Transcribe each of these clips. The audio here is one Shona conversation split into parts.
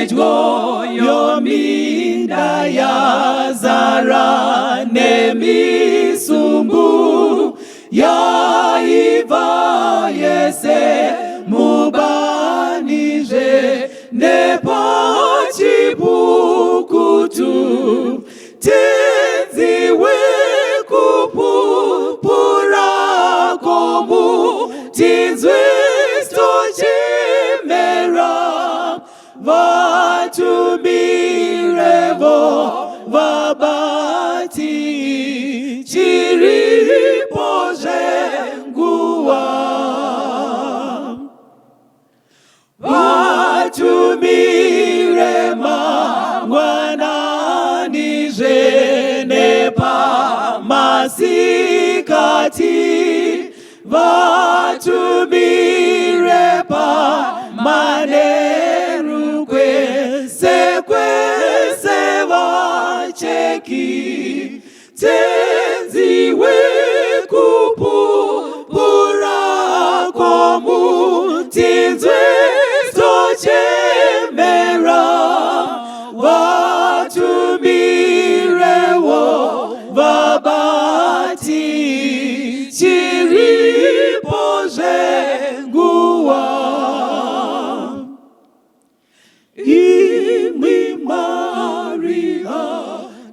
Pedyo yominda yazara nemisumbu yaibva yese mubanizve nepachipukutu Tenzi wekupupura komu tinzwe tochemera vatumirevo vabati chiripo zvenguva vatumire mangwanani zve nepamasikati vatumire pamanheru kwese kwese vacheki Tenzi wekupupura komu tinzwe tochemera vatumirewo vabati chiripo zvenguva imwi Maria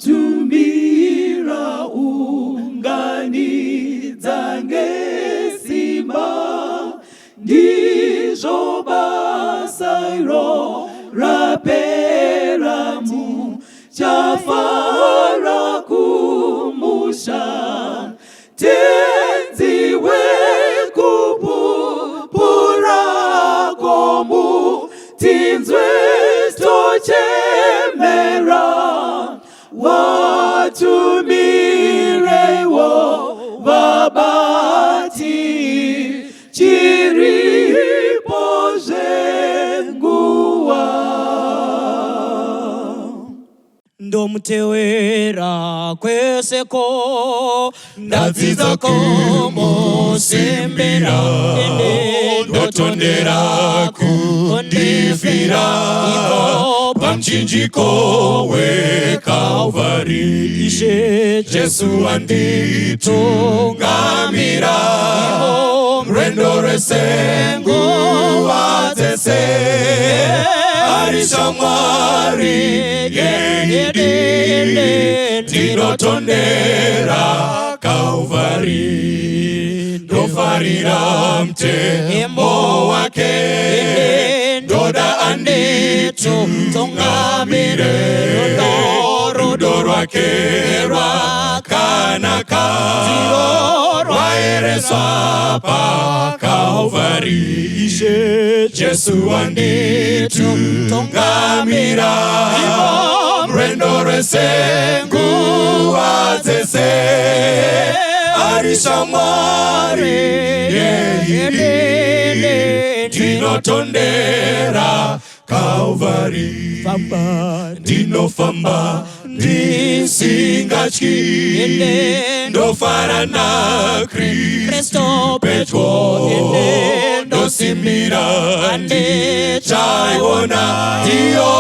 tumira unganidza ngesimba ndizvo basa iro rapera muchafara kumusha Tenzi wekupupura komu tinzwe tochemera vatumirewo vabati chiripo zvenguva. Ndomutewera kweseko ndadzidza kumusimbira ende ndotondera kundifira Ipo pamuchinjiko weKalvari. Ishe. Jesu anditungamira rwendo rwese, nguva dzese ari shamwari yeidi. Ndinotondera Kalvari, ndofarira mutemo wake, ndoda anditungamire. Rudo rwake rwakanaka, rwaereswa paKalvari. Ishe. Jesu anditungamira rwendo rwese, nguva dzese ari shamwari yeidi. Ndinotondera Kalvari, ndinofamba ndisingatyi, ndofara naKristu pedyo, ndosimbira ndichaiona iyo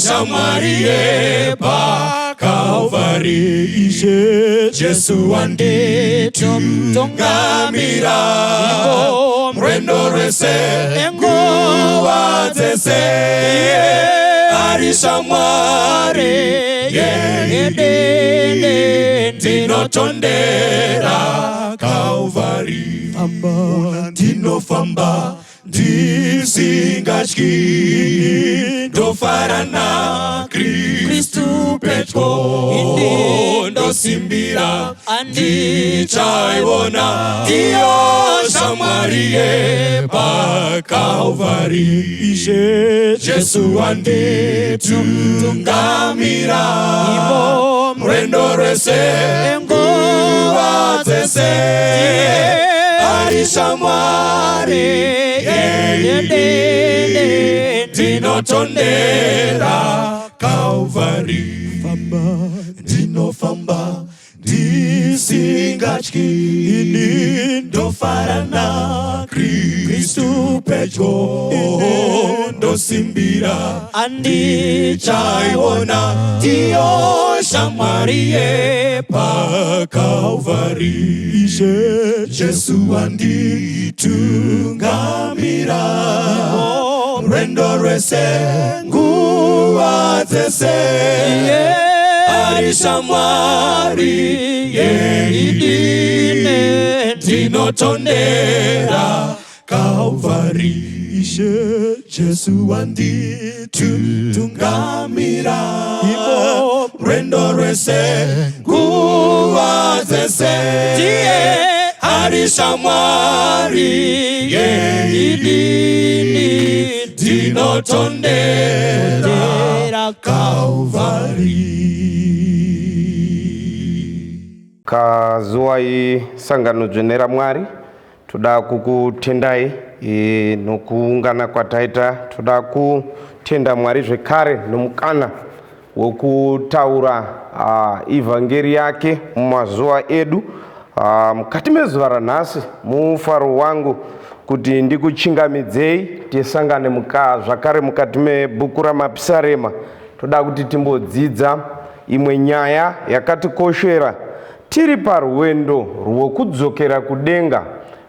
shamwari yepaKalvari. Ishe. Jesu anditungamira rwendo rwese, nguva dzese ari shamwari yeidi. Ndinotondera Kalvari, ndinofamba ndisingatyi, ndofara naKristu pedyo, ndosimbira ndichaiona iyo shamwari yepaKalvari. Ishe. Jesu anditungamira rwendo rwese, nguva dzese ari shamwari yeidi. Ndinotondera Kalvari, ndinofamba ndisingatyi, ndofara naKristu pedyo. Ndinosimbira Andichaiona ndiyo shamwari yepaKalvari. Ishe Jesu wanditungamira rwendo rwese, nguva dzese, ari shamwari yeidi. Ndinotondera Kalvari. Ishe Jesu wanditungamira rwendo rwese, nguva dzese, ari shamwari yeidi. Ndinotondera Kalvari. Kazuwai sangano dzvene raMwari, toda kukutendai nokuungana kwataita. Toda kutenda Mwari zvekare nomukana wekutaura ivhangeri yake mumazuva edu. Mukati mezuva ranhasi, mufaro wangu kuti ndikuchingamidzei tisangane zvakare mukati mebhuku raMapisarema. Toda kuti timbodzidza imwe nyaya yakatikoshera tiri parwendo rwokudzokera kudenga.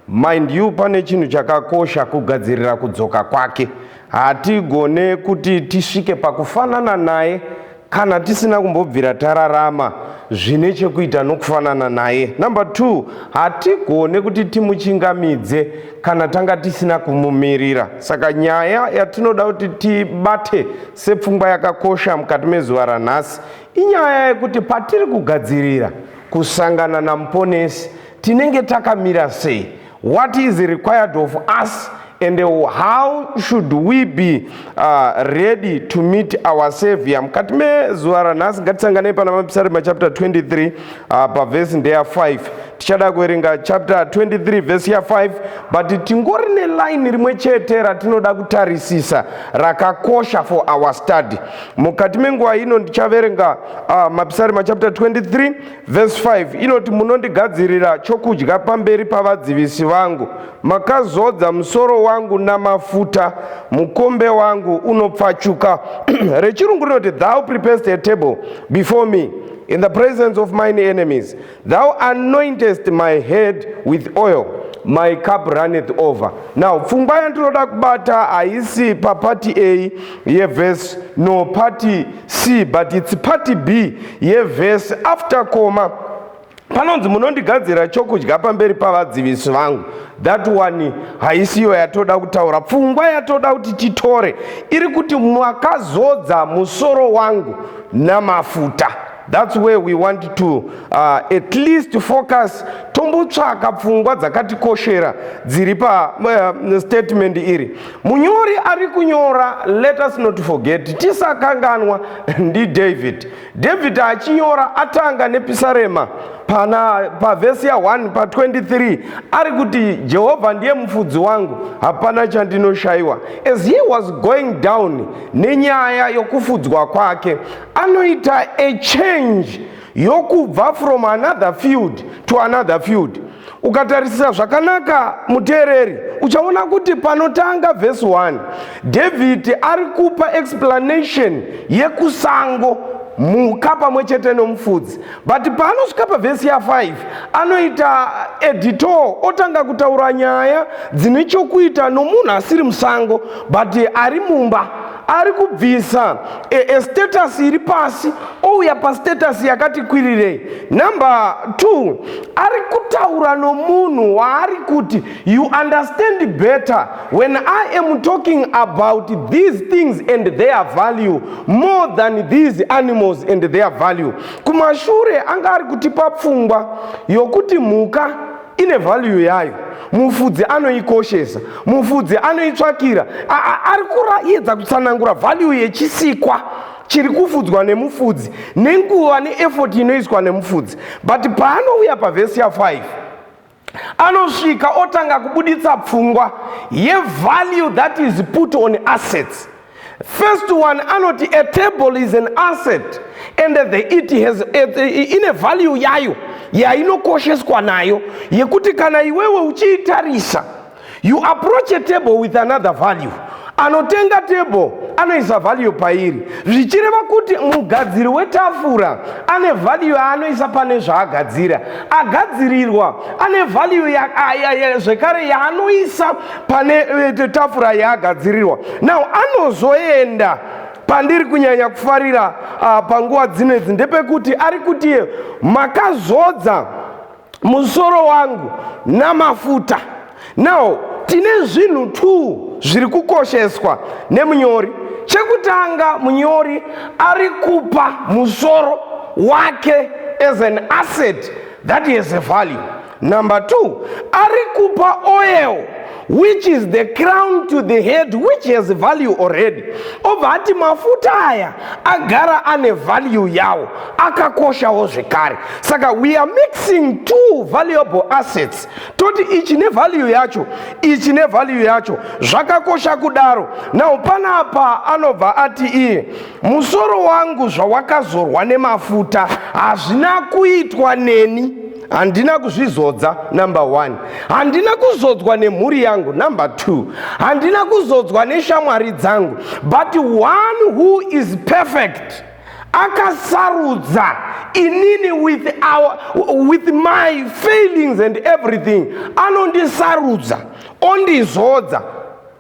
Mind you, pane chinhu chakakosha kugadzirira kudzoka kwake. Hatigone kuti tisvike pakufanana naye kana tisina kumbobvira tararama zvine chekuita nokufanana naye. Number two, hatigone kuti timuchingamidze kana tanga tisina kumumirira. Saka nyaya yatinoda kuti tibate sepfungwa yakakosha mukati mezuva ranhasi inyaya yekuti patiri kugadzirira kusangana naMuponesi, tinenge takamira sei? What is required of us and how should we be ready to meet our Savior? Mukati mezuva ranhasi, ngatisanganei pana Mapisarema chapter 23, pavhesi ndeya 5. Tichada kuverenga chapter 23 vhesi ya5, but tingori nelaini rimwe chete ratinoda kutarisisa rakakosha for our study. Mukati menguva ino ndichaverenga Mapisarema chapter 23 verse 5. Inoti, "Munondigadzirira chokudya pamberi pavadzivisi vangu. Makazodza musoro wangu namafuta, mukombe wangu unopfachuka." Rechirungu rinoti, "Thou preparest a table before me in the presence of mine enemies. Thou anointest my head with oil, my cup runneth over." Now, pfungwa yandinoda kubata haisi papart A yevhesi no part C, but it's part B yevhesi. After comma panonzi, "Munondigadzira chokudya pamberi pavadzivisi vangu." That one haisiyo yatoda kutaura. Pfungwa yatoda kuti titore iri kuti, "Makazodza musoro wangu namafuta." That's where we want to at least focus. Tombotsvaka pfungwa dzakatikoshera dziri pastatement iri. Munyori ari kunyora, let us not forget, tisakanganwa, ndiDavid. David achinyora atanga nepisarema pana pavhesi ya1 pa23, ari kuti, "Jehovha ndiye mufudzi wangu, hapana chandinoshayiwa." As he was going down nenyaya yokufudzwa kwake, anoita a change yokubva from another field to another field. Ukatarisisa zvakanaka, muteereri, uchaona kuti panotanga vhesi 1, David ari kupa explanation yekusango, mhuka pamwe chete nomufudzi, but paanosvika pavhesi ya5 anoita a detour, otanga kutaura nyaya dzine chokuita nomunhu asiri musango but ari mumba. Ari kubvisa a status iri pasi, ouya pastatus yakati kwirirei. Number 2, ari kutaura nomunhu waari kuti, "You understand better when I am talking about these things and their value more than these animals and their value." Kumashure anga ari kutipa pfungwa yokuti mhuka ine value yayo, mufudzi anoikoshesa, mufudzi anoitsvakira. Ari kuraedza kutsanangura value yechisikwa chiri kufudzwa nemufudzi, nenguva neeffort inoiswa nemufudzi. But paanouya pavhesi ya5, anosvika otanga kubuditsa pfungwa yevalue that is put on assets. First one, anoti a table is an asset and the it has ine value yayo yainokosheswa nayo, yekuti kana iwewe uchiitarisa, you approach a table with another value. Anotenga table anoisa value pairi, zvichireva kuti mugadziri wetafura ane value yaanoisa pane zvaagadzira. Agadzirirwa ane value zvekare yaanoisa pane tafura yaagadzirirwa. Now anozoenda pandiri kunyanya kufarira panguva dzino idzi ndepekuti ari kuti makazodza musoro wangu namafuta. Now tine zvinhu 2 zviri kukosheswa nemunyori. Chekutanga, munyori ari kupa musoro wake as an asset that has a value. Number 2, ari kupa oil, which is the crown to the head, which has value already. Obva ati mafuta aya agara ane value yawo, akakoshawo zvekare. Saka we are mixing two valuable assets, toti ichi nevalue yacho, ichi nevalue yacho, zvakakosha kudaro. Now panapa anobva ati iye, musoro wangu zvawakazorwa nemafuta hazvina kuitwa neni, handina kuzvizodza, number 1. Handina kuzodzwa nemhuri yangu, number 2. Handina kuzodzwa neshamwari dzangu, but one who is perfect akasarudza inini with my failings and everything, anondisarudza ondizodza.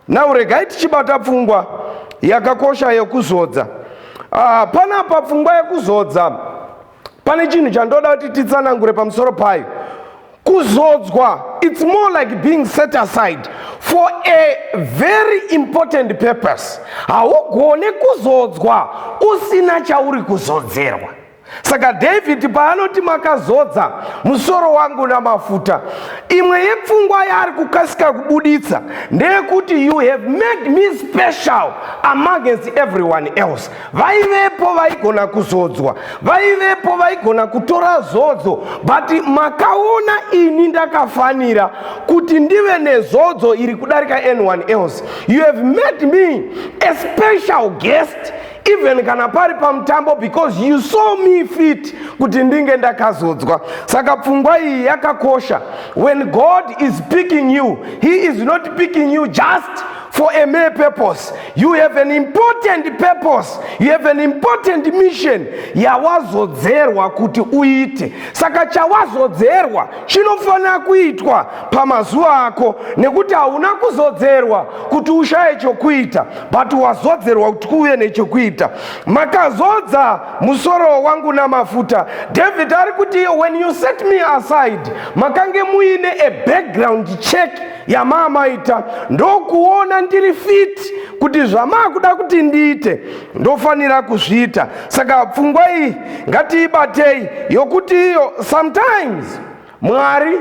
Now regai tichibata pfungwa yakakosha yekuzodza. Panapa pfungwa yekuzodza, pane chinhu chandoda kuti titsanangure pamusoro payo. Kuzodzwa, it's more like being set aside for a very important purpose. Haugone kuzodzwa usina chauri kuzodzerwa. Saka David paanoti makazodza musoro wangu namafuta, imwe yepfungwa yaari kukasika kubuditsa ndeyekuti you have made me special amongst everyone else. Vaivepo vaigona kuzodzwa, vaivepo vaigona kutora zodzo, but makaona ini ndakafanira kuti ndive nezodzo iri kudarika anyone else. You have made me a special guest, even kana pari pamutambo, because you saw me fit kuti ndinge ndakazodzwa. Saka pfungwa iyi yakakosha. When God is picking you, he is not picking you just for a mere purpose. You have an important purpose, you have an important mission yawazodzerwa kuti uite. Saka chawazodzerwa chinofanira kuitwa pamazuva ako, nekuti hauna kuzodzerwa kuti ushaye chokuita, but wazodzerwa kuti kuve nechokuita. Makazodza musoro wangu namafuta. David ari kuti when you set me aside, makange muine a background check yamaamaita, ndokuona ndiri fit kuti zvamaakuda kuti ndiite ndofanira kuzviita. Saka pfungwa iyi ngatiibatei, yokuti iyo sometimes Mwari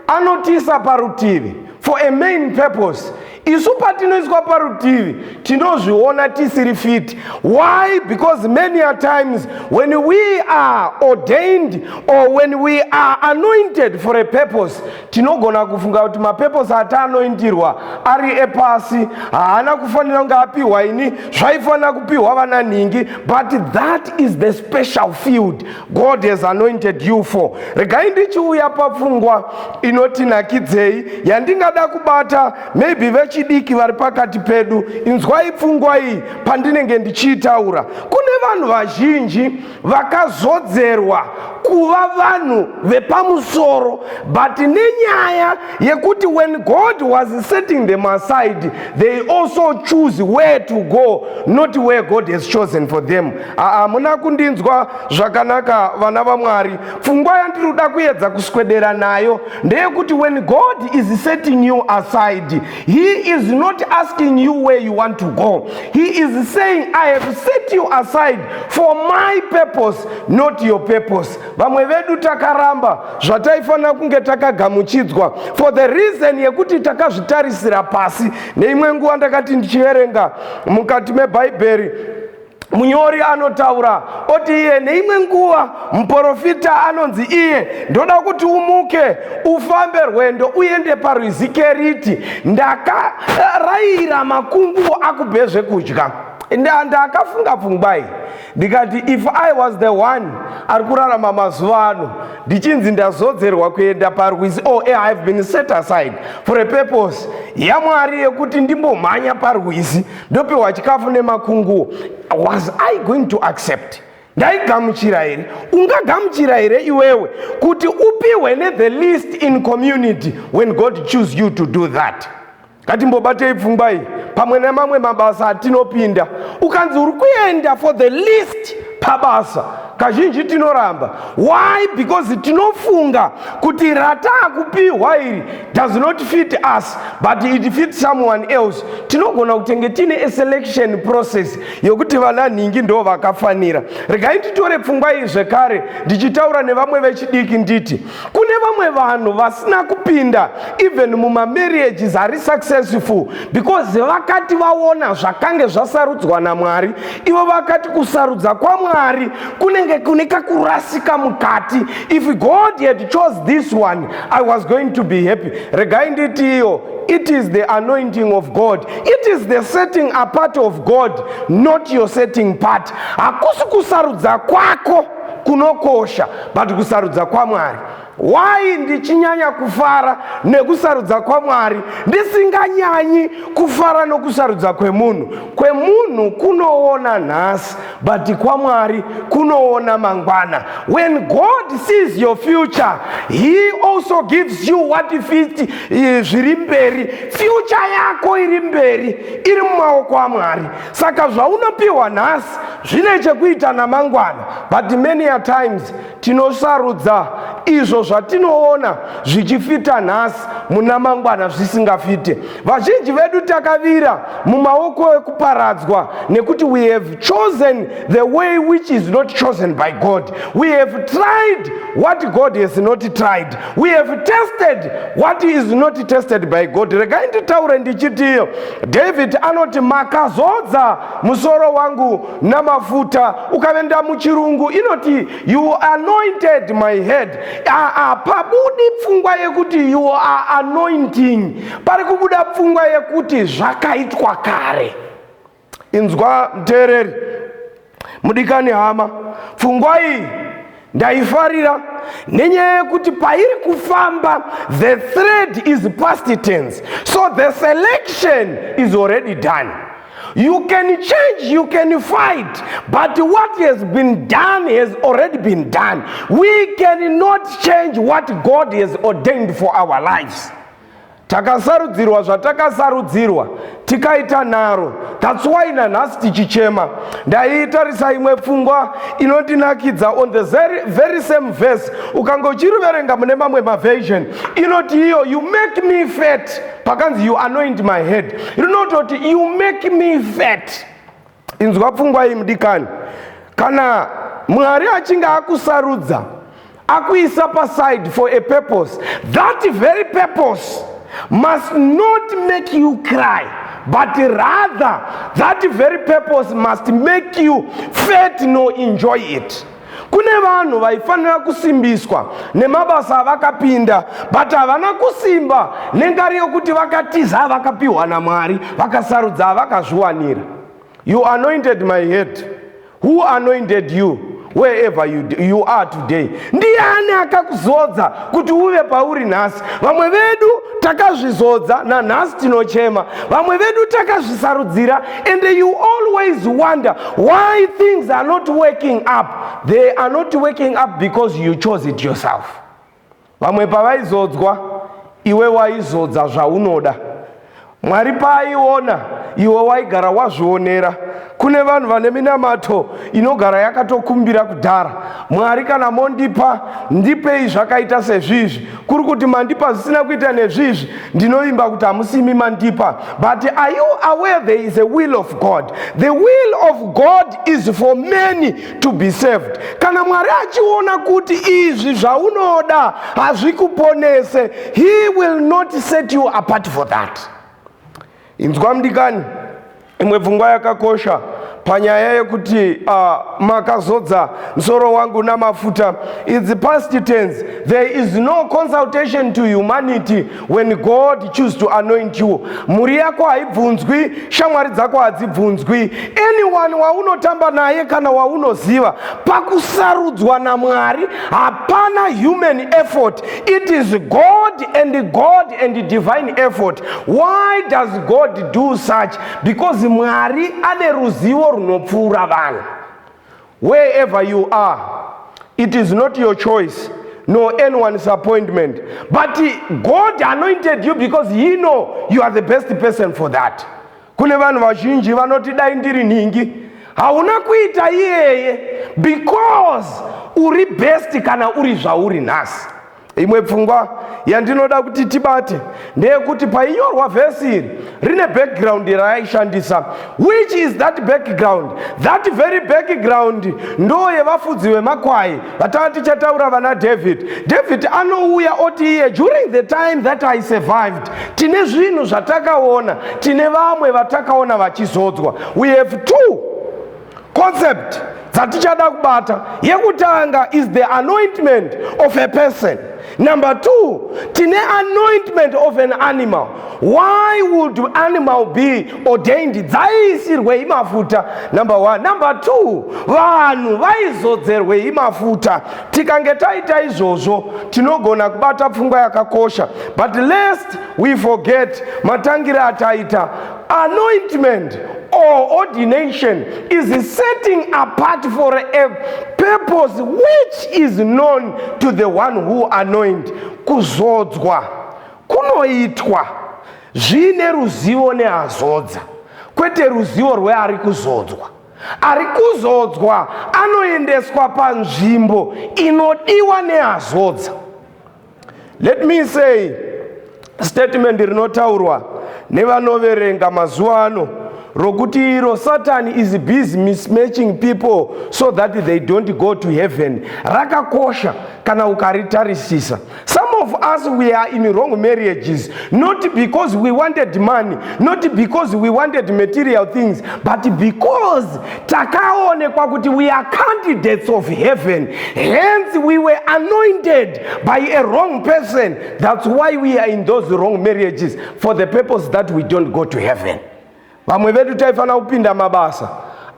anotiisa parutivi for a main purpose. Isu patinoiswa parutivi tinozviona tisiri fit. Why? Because many a times when we are ordained or when we are anointed for a purpose, tinogona kufunga kuti mapurpose ataanointirwa ari epasi, haana kufanira kunge apiwa ini, zvaifanira kupiwa vana nhingi. But that is the special field God has anointed you for. Regai ndichiuya papfungwa inoti nakidzei yandingada kubata, maybe vechidiki vari pakati pedu. Inzwai pfungwa iyi pandinenge ndichiitaura. Kune vanhu vazhinji vakazodzerwa kuva vanhu vepamusoro, but nenyaya yekuti when God was setting them aside, they also choose where to go, not where God has chosen for them. Hamuna kundinzwa zvakanaka, vana vaMwari. Pfungwa yandiri kuda kuedza kuswedera nayo ndeyekuti when God is setting you aside, he is not asking you where you want to go. He is saying, "I have set you aside for my purpose, not your purpose." Vamwe vedu takaramba zvataifanira kunge takagamuchidzwa for the reason yekuti takazvitarisira pasi. Neimwe nguva ndakati ndichiverenga mukati mebhaibheri, munyori anotaura oti iye neimwe nguva muprofita anonzi iye, ndoda kuti umuke ufambe rwendo uende parwizi Keriti, ndakarayira makunguo akupe zvekudya. Ndakafunga pfungwa iyi, ndikati, if I was the one ari kurarama mazuva ano, ndichinzi ndazodzerwa kuenda parwizi, oh, I have been set aside for a purpose yaMwari yekuti ndimbomhanya parwizi, ndopiwa chikafu nemakunguo, was I going to accept? Ndaigamuchira here? Ungagamuchira here iwewe kuti upiwe nethe least in community when God choose you to do that? Ngatimbobatei pfungwa iyi pamwe nemamwe mabasa atinopinda. Ukanzi uri kuenda for the least pabasa, kazhinji tinoramba. Why? Because tinofunga kuti rataakupiwa iri does not fit us, but it fits someone else. Tinogona kutenge tiine a selection process yokuti vana nhingi ndo vakafanira. Regai nditore pfungwa iyi zvekare ndichitaura nevamwe vechidiki, nditi kune vamwe vanhu vasina kupinda even mumamarriages ari successful because vakati vaona zvakange zvasarudzwa naMwari, ivo vakati kusarudza kwaMwari kunenge kune kakurasika mukati. If God had chose this one, I was going to be happy. Regai nditi iyo, it is the anointing of God, it is the setting apart of God, not your setting part. Hakusi kusarudza kwako kunokosha, but kusarudza kwaMwari. Why ndichinyanya kufara nekusarudza kwaMwari, ndisinganyanyi kufara nokusarudza kwemunhu? Kwemunhu kunoona nhasi, but kwaMwari kunoona mangwana. When God sees your future, he also gives you what fit zviri mberi. Future yako iri mberi iri mumaoko aMwari. Saka zvaunopiwa nhasi zvine chekuita namangwana, but many a times tinosarudza izvo zvatinoona zvichifita nhasi, muna mangwana zvisingafite. Vazhinji vedu takavira mumaoko ekuparadzwa nekuti we have chosen the way which is not chosen by God. We have tried what God has not tried. We have tested what is not tested by God. Regai nditaure ndichitiyo, David anoti, "Makazodza musoro wangu namafuta." Ukaenda muchirungu inoti, "You anointed my head." Pabudi pfungwa yekuti you are anointing, pari kubuda pfungwa yekuti zvakaitwa kare. Inzwa, muteereri mudikani, hama, pfungwa iyi ndaifarira nenyaya yekuti pairi kufamba, the thread is past tense, so the selection is already done. You can change, you can fight, but what has been done has already been done. We cannot change what God has ordained for our lives. Takasarudzirwa zvatakasarudzirwa, tikaita nharo. That's why nanhasi tichichema. Ndaitarisa imwe pfungwa inondinakidza on the very, very same verse. Ukange uchiriverenga mune mamwe maversion, inoti iyo, "You make me fat." Pakanzi, "You anoint my head," rinototi, "You make me fat." Inzwa pfungwa iyi, mudikani. Kana Mwari achinge akusarudza, akuisa paside for a purpose, that very purpose must not make you cry, but rather that very purpose must make you fat, no, enjoy it. Kune vanhu vaifanira kusimbiswa nemabasa avakapinda, but havana kusimba nengari yokuti vakatiza vakapiwa naMwari, vakasarudza, vakazviwanira. "You anointed my head." Who anointed you wherever you are today? Ndiani akakuzodza kuti uve pauri nhasi? Vamwe vedu takazvizodza, nanhasi tinochema. Vamwe vedu takazvisarudzira, and you always wonder why things are not working up. They are not working up because you chose it yourself. Vamwe pavaizodzwa, iwe waizodza zvaunoda. Mwari paaiona, iwe waigara wazvionera. Kune vanhu vane minamato inogara yakatokumbira kudhara, "Mwari, kana mondipa, ndipei zvakaita sezvizvi. Kuri kuti mandipa zvisina kuita nezvizvi, ndinovimba kuti hamusimi mandipa." But are you aware there is a will of God? The will of God is for many to be saved. Kana Mwari achiona kuti izvi zvaunoda hazvikuponese, he will not set you apart for that. Inzwa, mudikani, imwe pfungwa yakakosha Panyaya yekuti makazodza musoro wangu namafuta, it's past tense. There is no consultation to humanity when God choose to anoint you. Mhuri yako haibvunzwi, shamwari dzako hadzibvunzwi, anyone waunotamba naye kana waunoziva. Pakusarudzwa naMwari hapana human effort. It is God and God and divine effort. Why does God do such? Because Mwari ane ruzivo runopfuura vanhu. Wherever you are, it is not your choice nor anyone's appointment, but God anointed you because He know you are the best person for that. Kune vanhu vazhinji vanoti, "Dai ndiri nhingi." Hauna kuita iyeye because uri best kana uri zvauri nhasi. Imwe pfungwa yandinoda kuti tibate ndeyekuti painyorwa vhesi iri rine background rayaishandisa. Which is that background? That very background ndo yevafudzi vemakwai vatava tichataura, vana David. David anouya oti iye, "During the time that I survived, tine zvinhu zvatakaona, tine vamwe vatakaona vachizodzwa." We have two concept dzatichada kubata. Yekutanga is the anointment of a person. Number two, tine anointment of an animal. Why would animal be ordained? Dzaiisirwei mafuta? Number one. Number two, vanhu vaizodzerwei mafuta? Tikange taita izvozvo, tinogona kubata pfungwa yakakosha. But lest we forget matangiro ataita, anointment or ordination is setting apart for a purpose which is known to the one who anoint. Kuzodzwa kunoitwa zviine ruzivo neazodza, kwete ruzivo rweari kuzodzwa. Ari kuzodzwa anoendeswa panzvimbo inodiwa neazodza. Let me say, statement rinotaurwa nevanoverenga mazuva ano rokuti iro Satan is busy mismatching people so that they don't go to heaven rakakosha kana ukaritarisisa. Some of us, we are in wrong marriages not because we wanted money, not because we wanted material things, but because takaonekwa kuti we are candidates of heaven. Hence we were anointed by a wrong person. That's why we are in those wrong marriages, for the purpose that we don't go to heaven. Vamwe vedu taifanira kupinda mabasa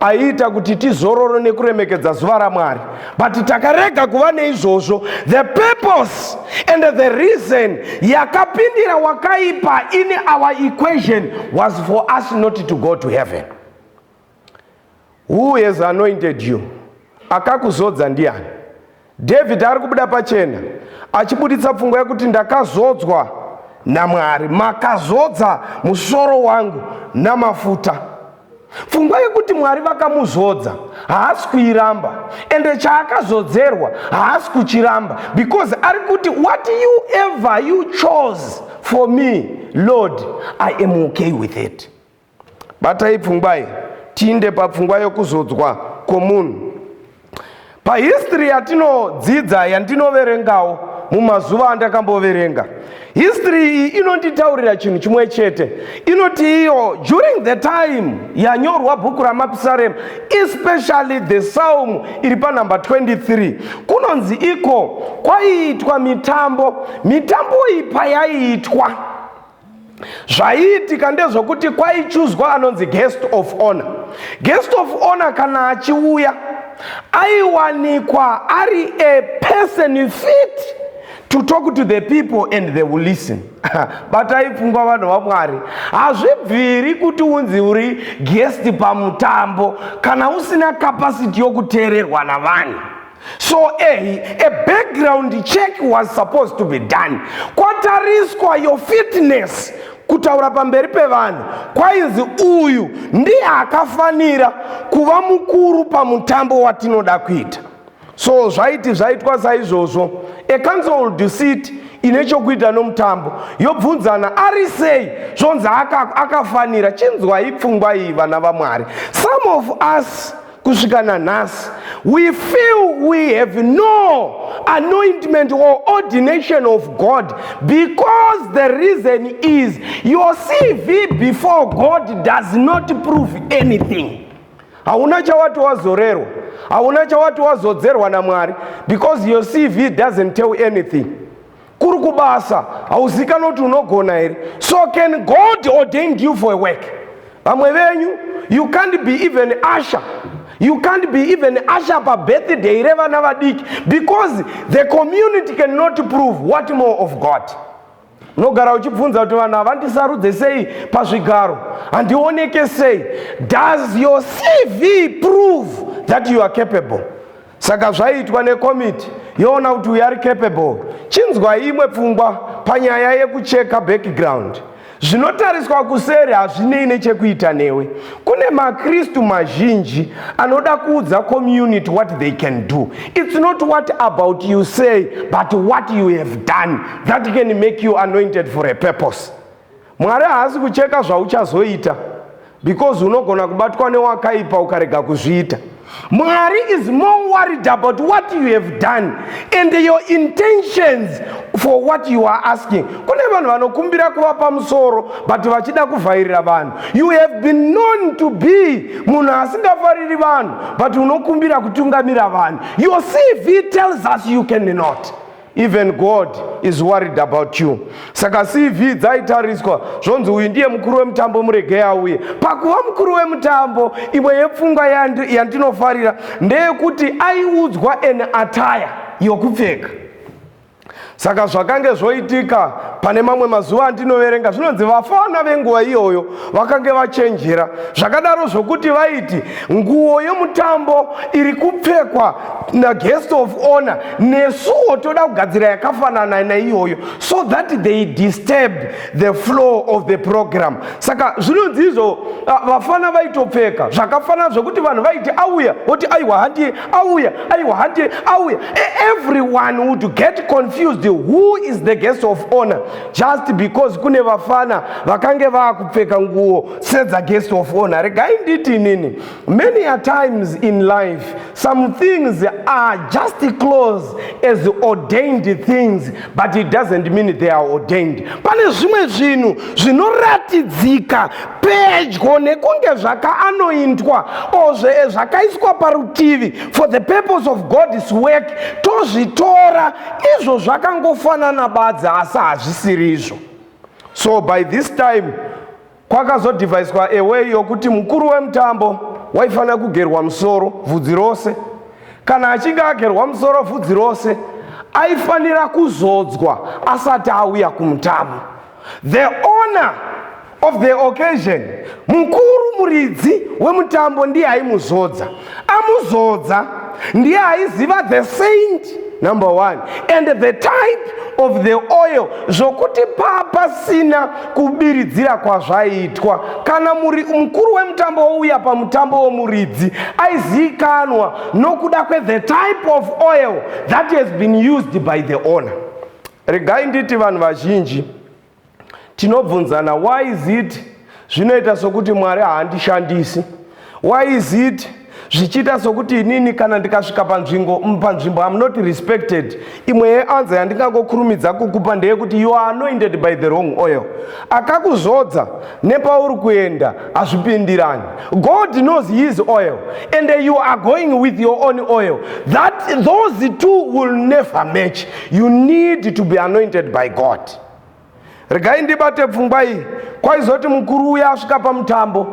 aiita kuti tizororo nekuremekedza zuva raMwari, but takarega kuva neizvozvo. The purpose and the reason yakapindira wakaipa in our equation was for us not to go to heaven. Who has anointed you? Akakuzodza ndiani? David ari kubuda pachena achibuditsa pfungwa yekuti ndakazodzwa naMwari. Makazodza musoro wangu namafuta. Pfungwa yekuti Mwari vakamuzodza haasi kuiramba, ende chaakazodzerwa haasi kuchiramba, because ari kuti, "What you ever you chose for me, Lord, I am okay with it." Batai pfungwa iyi, tiinde papfungwa yokuzodzwa kwomunhu. Pahistory yatinodzidza, yandinoverengawo mumazuva andakamboverenga history iyi, inonditaurira chinhu chimwe chete. Inoti iyo during the time yanyorwa bhuku raMapisarema, especially the psalm iri panhamba 23, kunonzi iko kwaiitwa mitambo. Mitambo iyi payaiitwa, zvaiitika ndezvokuti kwaichuzwa anonzi guest of honor. Guest of honor kana achiuya, aiwanikwa ari a person fit to talk to the people and they will listen. Batai pfungwa, vanhu vaMwari. Hazvibviri kuti unzi uri guest pamutambo kana usina capacity yokuteererwa navanhu. So a background check was supposed to be done, kwatariswa your fitness kutaura pamberi pevanhu. Kwainzi uyu ndiye akafanira kuva mukuru pamutambo watinoda kuita. So zvaiti zvaitwa saizvozvo, a council would sit ine chokuita nomutambo, yobvunzana ari sei, zvonzi akafanira. Chinzwai pfungwa iyi, vana vaMwari. Some of us kusvika nanhasi, we feel we have no anointment or ordination of God because the reason is your CV before God does not prove anything. Hauna chawati wazorerwa, hauna chawati wazodzerwa naMwari, because your CV doesn't tell anything. Kuri kubasa hauzikanwa kuti unogona here. So can God ordained you for a work? Vamwe venyu, you can't be even usher. You can't be even usher pabirthday revana vadiki because the community cannot prove, what more of God? Unogara uchibvunza kuti vanhu havandisarudze sei pazvigaro, handioneke sei? Does your CV prove that you are capable? Saka zvaiitwa nekomiti, yoona kuti uyu ari capable. Chinzwa imwe pfungwa panyaya yekucheka background. Zvinotariswa kuseri hazvinei nechekuita newe. Kune maKristu mazhinji anoda kuudza community what they can do. It's not what about you say, but what you have done that can make you anointed for a purpose. Mwari haasi kucheka zvauchazoita, because unogona kubatwa newakaipa ukarega kuzviita. Mwari is more worried about what you have done and your intentions for what you are asking. Kune vanhu vanokumbira kuva pamusoro but vachida kuvhairira vanhu. You have been known to be munhu asingafariri vanhu, but unokumbira kutungamira vanhu. Your CV tells us you cannot. Even God is worried about you. Saka CV dzaitariswa, zvonzi uyu ndiye mukuru wemutambo, muregei auye. Pakuva mukuru wemutambo, imwe yepfungwa yandinofarira ndeyekuti aiudzwa an attire yokupfeka. Saka zvakange zvoitika pane mamwe mazuva andinoverenga, zvinonzi vafana venguva iyoyo vakange vachenjera zvakadaro zvokuti vaiti nguo yemutambo iri kupfekwa naguest of honor, nesuwo toda kugadzira yakafanana naiyoyo, so that they disturb the flow of the program. Saka zvinonzi izvo vafana vaitopfeka zvakafanana zvokuti vanhu vaiti auya voti, "Aiwa, handiye auya, aiwa, handiye auya." Everyone would get confused who is the guest of honor, just because kune vafana vakange vaakupfeka nguo sedza guest of honor. Regai nditi inini, many a times in life some things are just close as ordained things, but it doesn't mean they are ordained. Pane zvimwe zvinhu zvinoratidzika pedyo nekunge zvakaanointwa o zvakaiswa parutivi for the purpose of God's work, tozvitora izvo zvakangofanana badzi, asi hazvisiri izvo. So by this time kwakazodhivhaiswa a way yokuti mukuru wemutambo waifanira kugerwa musoro bvudzi rose. Kana achinge agerwa musoro bvudzi rose, aifanira kuzodzwa asati auya kumutambo. The owner of the occasion, mukuru muridzi wemutambo, ndiye aimuzodza. Amuzodza, ndiye aiziva the saint number one and the type of the oil, zvokuti pasina kubiridzira kwazvaiitwa. Kana muri mukuru wemutambo wouya pamutambo womuridzi, aizivikanwa nokuda kwethe type of oil that has been used by the owner. Regai nditi vanhu vazhinji tinobvunzana, why is it zvinoita sokuti Mwari haandishandisi? Why is it zvichiita sokuti inini kana ndikasvika panzvimbo am not respected? Imwe yeanswer yandingangokurumidza kukupa ndeyekuti you are anointed by the wrong oil. Akakuzodza nepauri kuenda hazvipindirani. God knows his oil and you are going with your own oil. That those two will never match. You need to be anointed by God. Regai ndibate pfungwa iyi. Kwaizoti mukuru uya asvika pamutambo,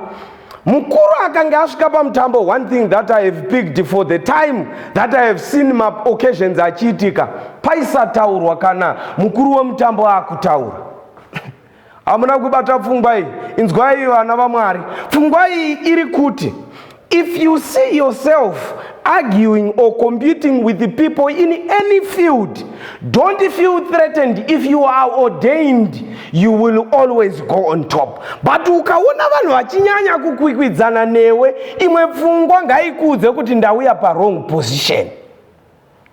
mukuru akanga asvika pamutambo, one thing that I have picked for the time that I have seen maoccasions achiitika, paisataurwa kana mukuru wemutambo akutaura. Hamuna kubata pfungwa iyi? Inzwai, vana vaMwari, pfungwa iyi iri kuti if you see yourself arguing or competing with the people in any field, don't feel threatened. If you are ordained, you will always go on top. But ukaona vanhu vachinyanya kukwikwidzana newe, imwe pfungwa ngaikuudze kuti ndauya pawrong position.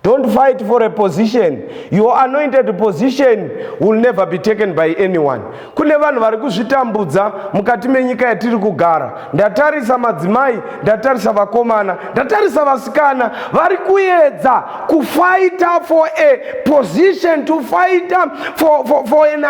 Don't fight for a position. Your anointed position will never be taken by anyone. Kune vanhu vari kuzvitambudza mukati menyika yatiri kugara. Ndatarisa madzimai, ndatarisa vakomana, ndatarisa vasikana vari kuedza kufighta for a position, to fight for an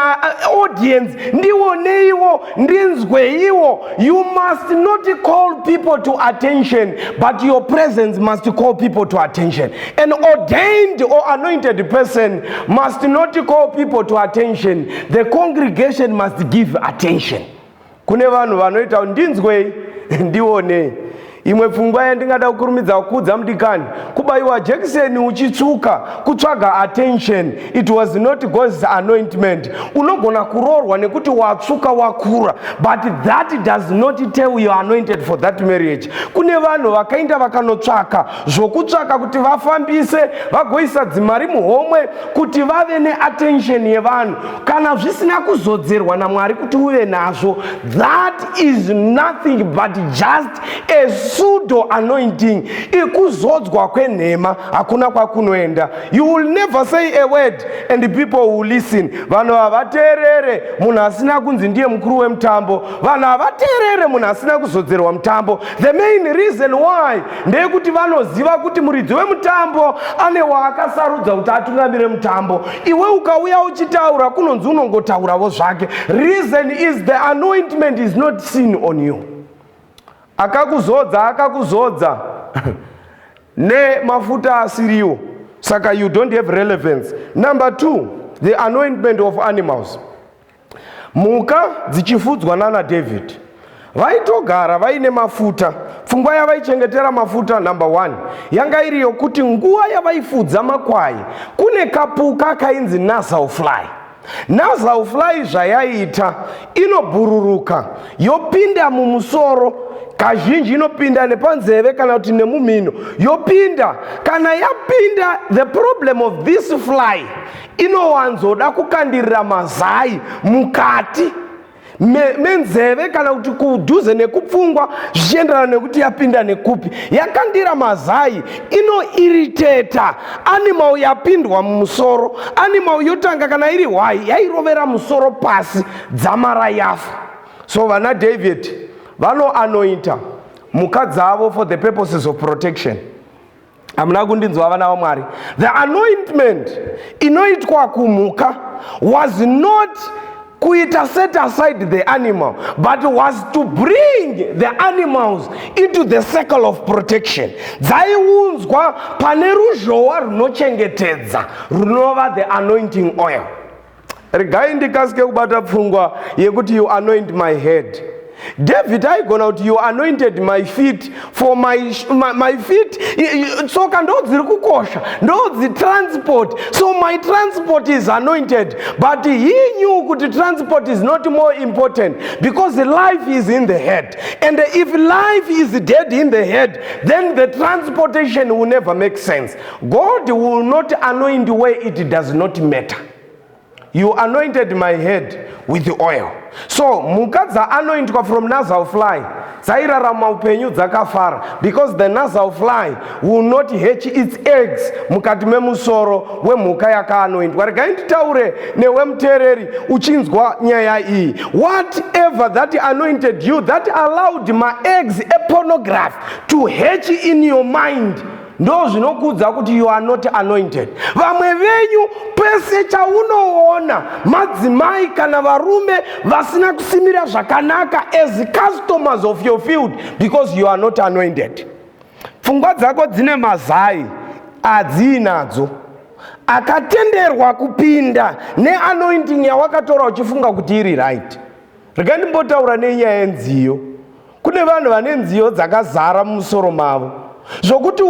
audience. Ndioneiwo, ndinzweiwo. You must not call people to attention, but your presence must call people to attention. An ordained or anointed person must not call people to attention. The congregation must give attention. Kune vanhu vanoita ndinzwei, ndionei. Imwe pfungwa yandingada kukurumidza kukudza, mudikani, kubayiwa jekiseni uchitsvuka kutsvaga attention. It was not God's anointment. Unogona kuroorwa nekuti watsvuka, wakura, but that does not tell you anointed for that marriage. Kune vanhu vakaenda vakanotsvaka zvokutsvaka kuti vafambise, vagoisa dzimari muhomwe kuti vave neattention yevanhu. Kana zvisina kuzodzerwa naMwari kuti uve nazvo, that is nothing but just a pseudo anointing. Ikuzodzwa kwenhema, hakuna kwakunoenda. You will never say a word and people will listen. Vanhu havateerere munhu asina kunzi ndiye mukuru wemutambo. Vanhu havateerere munhu asina kuzodzerwa mutambo. The main reason why ndeyekuti vanoziva kuti muridzi wemutambo ane waakasarudza kuti atungamire mutambo. Iwe ukauya uchitaura, kunonzi unongotauravo zvake. Reason is, the anointment is not seen on you. Akakuzodza akakuzodza nemafuta asiriwo, saka you don't have relevance. Number two, the anointment of animals. Mhuka dzichifudzwa nana David vaitogara vaine mafuta. Pfungwa yavaichengetera mafuta, number one, yanga iri yokuti nguva yavaifudza makwai, kune kapuka kainzi nasal fly. Nasal fly zvayaiita, inobhururuka yopinda mumusoro. Kazhinji inopinda nepanzeve kana kuti nemumhino yopinda. Kana yapinda, the problem of this fly, inowanzoda kukandirira mazai mukati menzeve kana kuti kudhuze nekupfungwa, zvichienderana nekuti yapinda nekupi. Yakandira mazai, inoirritata animal yapindwa mumusoro. Animal yotanga, kana iri hwai, yairovera musoro pasi dzamara yafa. So vana David vanoanointa mhuka dzavo for the purposes of protection. Hamuna kundinzwa, vana vaMwari. The anointment inoitwa kumhuka was not kuita set aside the animal, but was to bring the animals into the circle of protection. Dzaiunzwa pane ruzhowa runochengetedza, runova the anointing oil. Regai ndikasike kubata pfungwa yekuti "You anoint my head". David aigona kuti, "You anointed my feet." For my feet, tsoka ndo dziri kukosha, ndo dzitransport, so my transport is anointed. But he knew kuti transport is not more important, because life is in the head, and if life is dead in the head, then the transportation will never make sense. God will not anoint where it does not matter. "You anointed my head with oil." So mhuka dzaanointwa from nasal fly dzairarama upenyu dzakafara, because the nasal fly will not hatch its eggs mukati memusoro wemhuka yakaanointwa. Regai nditaure newe muteereri uchinzwa nyaya iyi. Whatever that anointed you that allowed maeggs epornography to hatch in your mind, ndo zvinokudza kuti you are not anointed. Vamwe venyu, pese chaunoona madzimai kana varume vasina kusimira zvakanaka as customers of your field, because you are not anointed. Pfungwa dzako dzine mazai adziinadzo akatenderwa kupinda neanointing yawakatora uchifunga kuti iri right. Regai ndimbotaura nenyaya yenziyo. Kune vanhu vane nziyo dzakazara mumusoro mavo zvokuti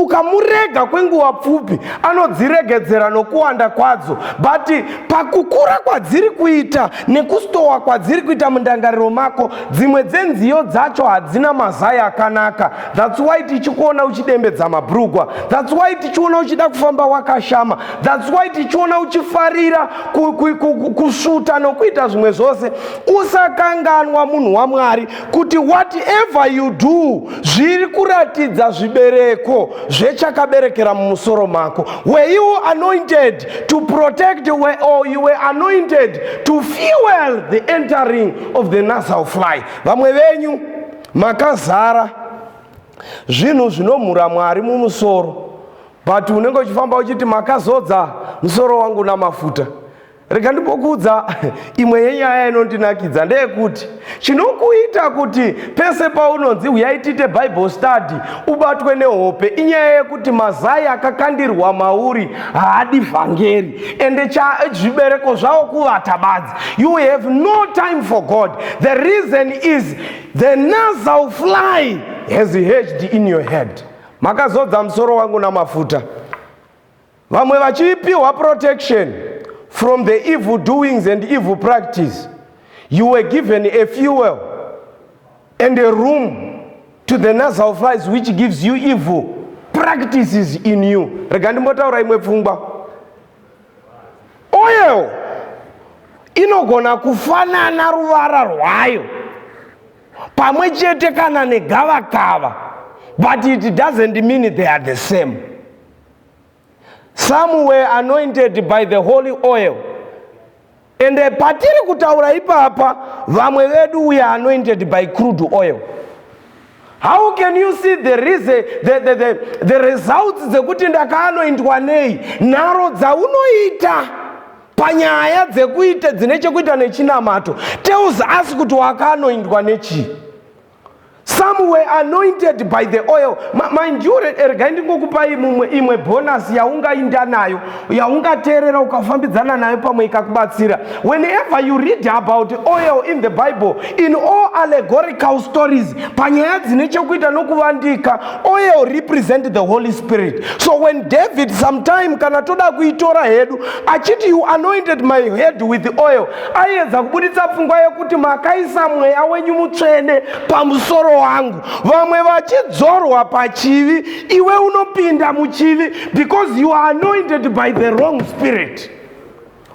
ukamurega kwenguva pfupi, anodziregedzera nokuwanda kwadzo. But pakukura kwadziri kuita nekustowa kwadziri kuita mundangariro mako, dzimwe dzenziyo dzacho hadzina mazai akanaka. That's why tichikuona uchidembedza mabhurugwa. That's why tichiona uchida kufamba wakashama. That's why tichiona uchifarira kusvuta nokuita zvimwe zvose. Usakanganwa, munhu waMwari, kuti whatever you do zviri kuratidza. Unoratidza zvibereko zvechakaberekera mumusoro mako. Were you anointed to protect or you were anointed to fuel the entering of the nasal fly? Vamwe venyu makazara zvinhu zvinomhura Mwari mumusoro, but unenge uchifamba uchiti makazodza musoro wangu namafuta. Rega ndimbokuudza imwe yenyaya inondinakidza ndeyekuti chinokuita kuti pese paunonzi huyai tiite Bible study ubatwe nehope inyaya yekuti mazai akakandirwa mauri haadi vhangeri, ende zvibereko zvawo kuvata badzi. You have no time for God. The reason is the nasal fly has hatched in your head. Makazodza musoro wangu namafuta. Vamwe vachipiwa protection from the evil doings and evil practice, you were given a fuel and a room to the nasal flies, which gives you evil practices in you. Rega ndimbotaura imwe pfungwa. Oil inogona kufanana ruvara rwayo pamwe chete kana negavakava, but it doesn't mean they are the same. Some were anointed by the holy oil, and patiri kutaura ipapa vamwe vedu, we are anointed by crude oil. How can you see the, reason, the results dzekuti ndakaanointwa nei? Nharo dzaunoita panyaya dzekuita dzine chekuita nechinamato tells us kuti wakaanointwa nechii. Some were anointed by the oil. Mind you, regai ndingokupai mumwe imwe bonus yaungainda nayo, yaungateerera ukafambidzana nayo, pamwe ikakubatsira. Whenever you read about oil in the Bible, in all allegorical stories, panyaya dzine chekuita nokuvandika, oil represent the Holy Spirit. So when David sometime, kana toda kuitora hedu, achiti, "You anointed my head with oil," aiedza kubuditsa pfungwa yekuti makaisa mweya wenyu mutsvene pamusoro wangu. Vamwe vachidzorwa pachivi, iwe unopinda muchivi because you are anointed by the wrong spirit.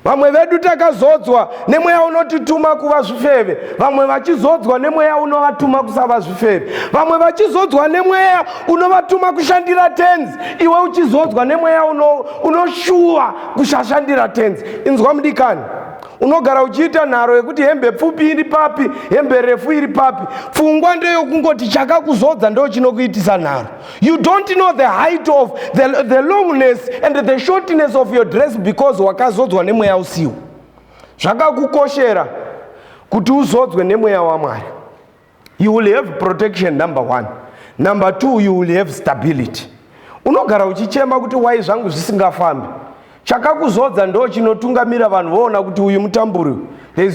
Vamwe vedu takazodzwa nemweya unotituma kuva zvifeve, vamwe vachizodzwa nemweya unovatuma kusava zvifeve, vamwe vachizodzwa nemweya unovatuma kushandira Tenzi, iwe uchizodzwa nemweya unoshuva kusashandira Tenzi. Inzwa mudikani, unogara uchiita nharo yekuti hembe pfupi iri papi, hembe refu iri papi. Pfungwa ndeyokungoti chakakuzodza ndo chinokuitisa nharo. You don't know the height of the longness and the shortness of your dress because wakazodzwa nemweya usiwo. Zvakakukoshera kuti uzodzwe nemweya waMwari. You will have protection, number one. Number two, you will have stability. Unogara uchichema kuti wai zvangu zvisingafambi. Chakakuzodza ndo chinotungamira vanhu voona kuti uyu mutamburi. There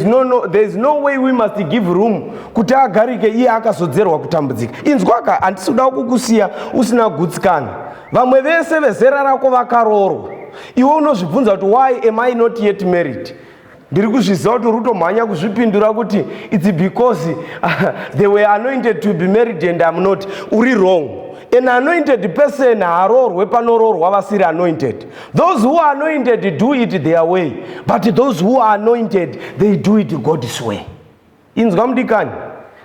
is no way we must give room kuti agarike iye akazodzerwa kutambudzika. Inzwaka, handisi kuda kukusiya usina gutsikana. Vamwe vese vezera rako vakaroorwa, iwe unozvibvunza kuti, "Why am I not yet married?" Ndiri kuzviziva kuti uri kutomhanya kuzvipindura kuti it's because they were anointed to be married and am not. Uri wrong. An anointed person haroorwe panoroorwa vasiri anointed. Those who are anointed do it their way, but those who are anointed, they do it God's way. Inzwa mudikani,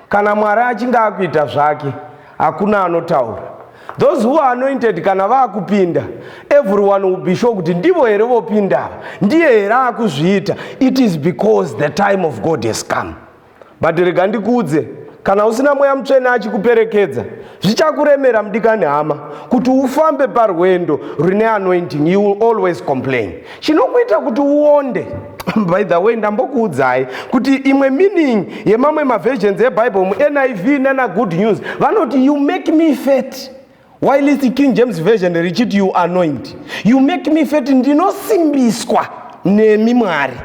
kana Mwari achinge akuita zvake, hakuna anotaura. Those who are anointed, kana vaakupinda, everyone will be sure kuti ndivo here vopinda, ndiye here akuzviita. It is because the time of God has come. But rega ndikuudze, kana usina mweya mutsvene achikuperekedza, zvichakuremera mudikani hama kuti ufambe parwendo rune anointing. You will always complain. Chinokuita kuti uonde, by the way, ndambokuudzai kuti imwe meaning yemamwe maversions eBible, muNIV nana Good News, vanoti, "You make me fat," while King James Version richiti, "You anoint." You make me fat. Ndinosimbiswa nemi Mwari.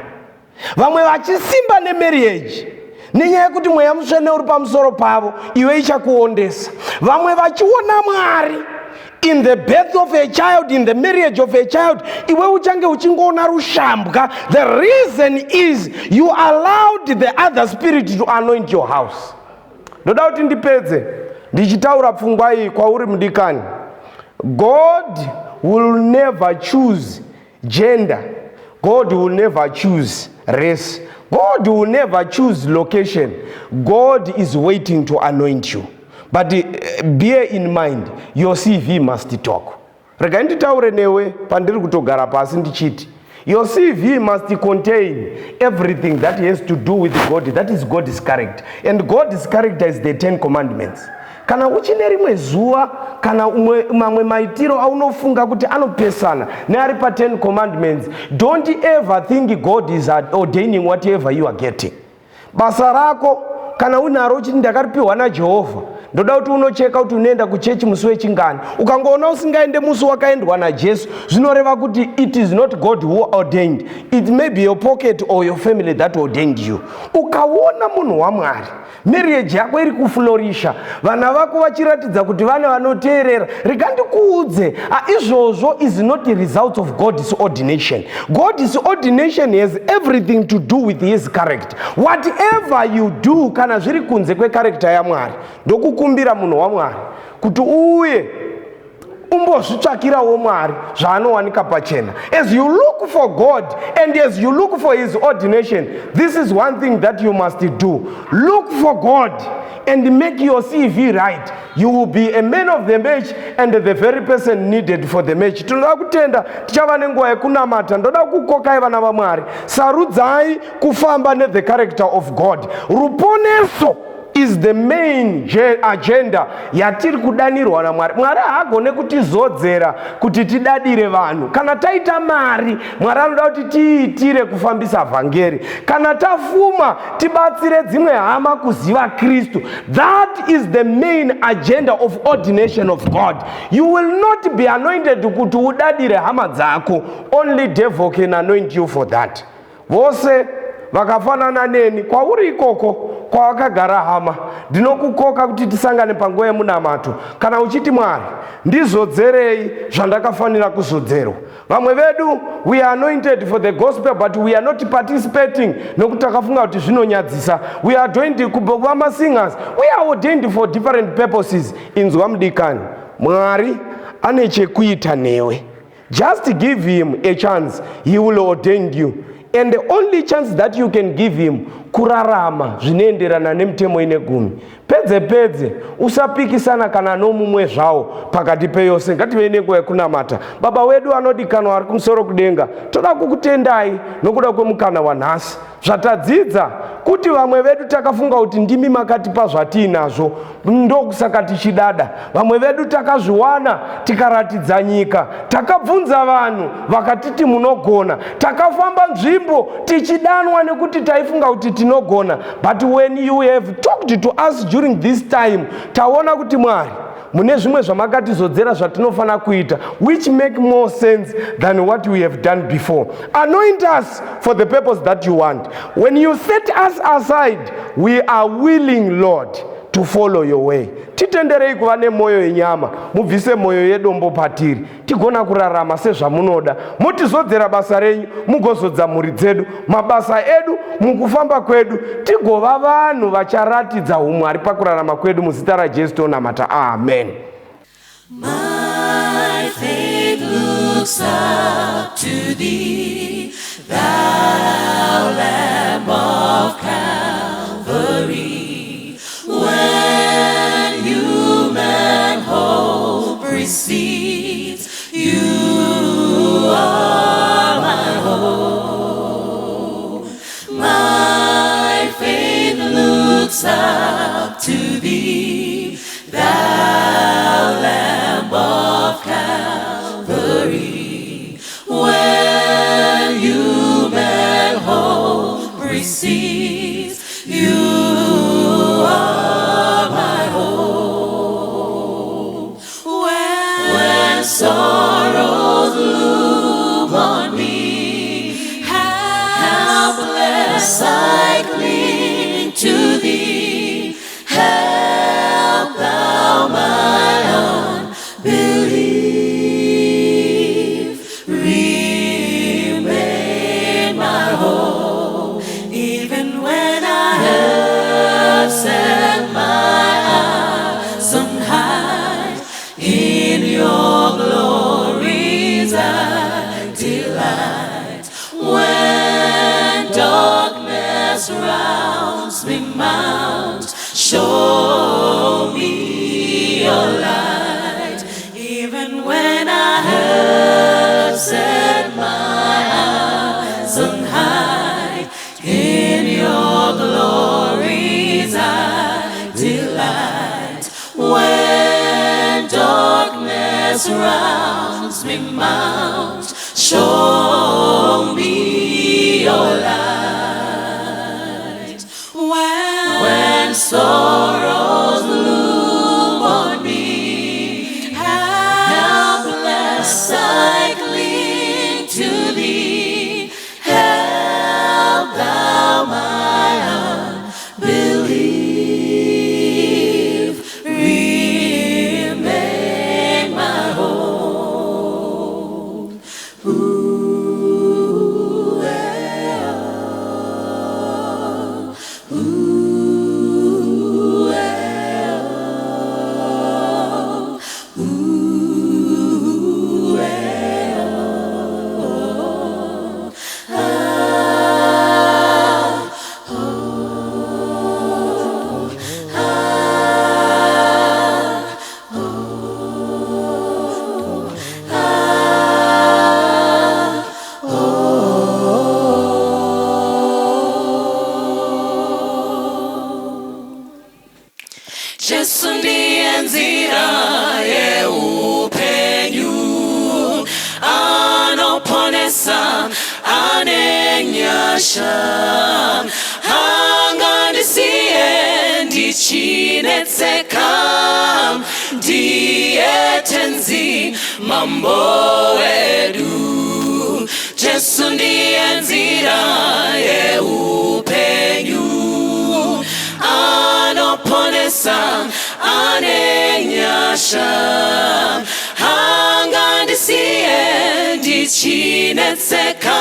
Vamwe vachisimba nemarriage nenyaya yekuti mweya mutsvene uri pamusoro pavo, iwe ichakuondesa. Vamwe vachiona Mwari in the birth of a child, in the marriage of a child, iwe uchange uchingoona rushambwa. The reason is you allowed the other spirit to anoint your house. Ndoda kuti ndipedze ndichitaura pfungwa iyi kwauri mudikani. God will never choose gender. God will never choose race. God will never choose location. God is waiting to anoint you. But bear in mind, your CV must talk. Regai nditaure newe pandiri kutogara pasi ndichiti your CV must contain everything that has to do with God. That is God's character, and God's character is the 10 Commandments. Kana uchine rimwe zuva kana umwe, mamwe maitiro aunofunga kuti anopesana neari pa10 Commandments, don't ever think God is ordaining whatever you are getting. Basa rako kana unaro uchiti ndakaripiwa naJehovha, ndoda kuti unocheka kuti unoenda kuchechi musi wechingani. Ukangoona usingaende musi wakaendwa naJesu, zvinoreva kuti it is not God who ordained it. May be your pocket or your family that ordained you. Ukaona munhu waMwari, marriage yako iri kuflourisha, vana vako vachiratidza kuti vana vanoteerera, rega ndikuudze, izvozvo is not the result of God's ordination. God's ordination has everything to do with his character. Whatever you do, kana zviri kunze kwecharacter yaMwari, ndokukumbira munhu waMwari kuti uuye umbozvitsvakirawo Mwari zvaanowanika pachena. As you look for God and as you look for his ordination, this is one thing that you must do: look for God and make your CV right. You will be a man of the match and the very person needed for the match. Tinoda kutenda, tichava nenguva yekunamata. Ndoda kukokai vana vaMwari, sarudzai kufamba nethe character of God. Ruponeso is the main agenda yatiri kudanirwa naMwari. Mwari haagone kutizodzera kuti tidadire vanhu. Kana taita mari, Mwari anoda kuti tiitire kufambisa vhangeri. Kana tafuma, tibatsire dzimwe hama kuziva Kristu. That is the main agenda of ordination of God. You will not be anointed kuti udadire hama dzako. Only devil can anoint you for that. Vose vakafanana neni, kwauri ikoko kwawakagara hama, ndinokukoka kuti tisangane panguva yemunamato. Kana uchiti, "Mwari, ndizodzerei zvandakafanira kuzodzerwa." Vamwe vedu, we are anointed for the gospel, but we are not participating nokuti takafunga kuti zvinonyadzisa. We are ordained kuva masingers. We are ordained for different purposes. Inzwa mudikani, Mwari ane chekuita newe. Just give him a chance, he will ordain you. And the only chance that you can give him, kurarama zvinoenderana nemitemo ine gumi. Pedze pedze usapikisana kana nomumwe zvawo pakati peyose. Ngativei nenguva yekunamata. Baba wedu anodikanwa ari kumusoro kudenga, toda kukutendai nokuda kwemukana wanhasi, zvatadzidza kuti vamwe vedu takafunga kuti ndimi makatipa zvatiinazvo, ndokusaka tichidada. Vamwe vedu takazviwana tikaratidza nyika, takabvunza vanhu vakatiti munogona, takafamba nzvimbo tichidanwa nekuti taifunga kuti tinogona. But when you have talked to us during this time, taona kuti Mwari mune zvimwe zvamakatizodzera zvatinofanira kuita, which make more sense than what we have done before. Anoint us for the purpose that you want. When you set us aside, we are willing, Lord, to follow your way. Titenderei kuva nemwoyo yenyama, mubvise mwoyo yedombo patiri, tigona kurarama sezvamunoda. Mutizodzera basa renyu, mugozodza mhuri dzedu, mabasa edu, mukufamba kwedu, tigova vanhu vacharatidza umwari pakurarama kwedu. Muzita raJesu tonamata, amen. My faith looks up to thee, thou Lamb of Calvary. When human hope recedes, you are my hope. My faith looks up to thee, thou Lamb of Calvary. When human hope recedes, you are my hope. When sorrows loom on me, helpless I cling to thee. Help thou my unbelief. Remain my hope, even when I have set my eyes on high. In your glories I delight. When darkness rounds me mounts, show me set my eyes on high, in your glories I delight. When darkness rounds me mount, show me your light. When sorrows loom on me, helpless I cling to thee. Help thou my unbelief, remain my hope. Ooh, eh, oh. Ooh, eh, oh. Ooh, eh, oh. Ah, oh, ah, oh, ah, oh. Jesu ndiye nzira yeupenyu, anoponesa, ane nyasha, haangandisiye ndichinetseka, ndiye tenzi mambo wedu. Jesu ndiye nzira yeupenyu, anoponesa, ane nyasha, haangandisiye ndichinetseka,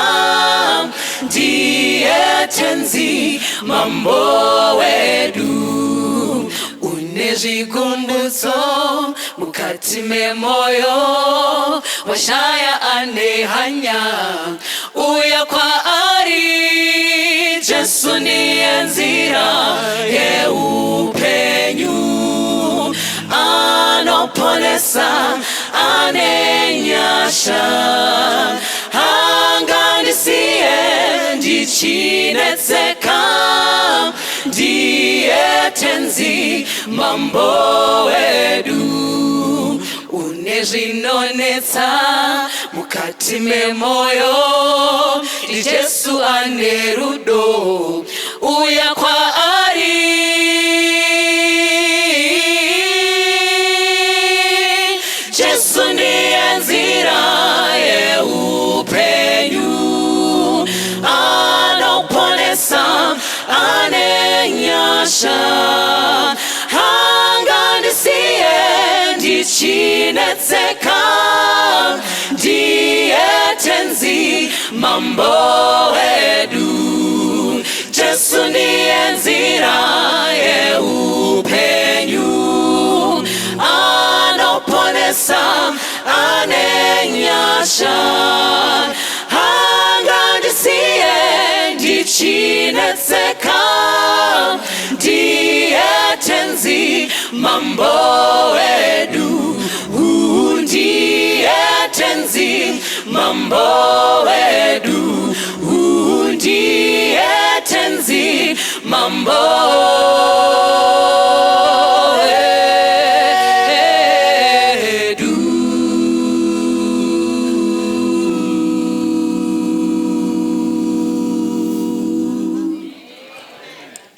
ndiye tenzi mambo wedu. Une zvigumbuso mukati memoyo, washaya ane hanya, uya kwaari. Jesu ndiye nzira yeupenyu, anoponesa, ane nyasha, haangandisiye ndichinetseka, ndiye tenzi mambo wedu. Une zvinonetsa mukati memoyo, ndiJesu ane rudo, uya kwaari. Jesu ndiye nzira yeupenyu, anoponesa, ane nyasha, haangandisiye ndichinetseka, ndiye tenzi mambo wedu. Jesu ndiye nzira yeupenyu, anoponesa, ane nyasha, haangandisiye ndichinetseka, ndiye tenzi mambo wedu. Ndiye tenzi mambo wedu. Ndiye tenzi mambo.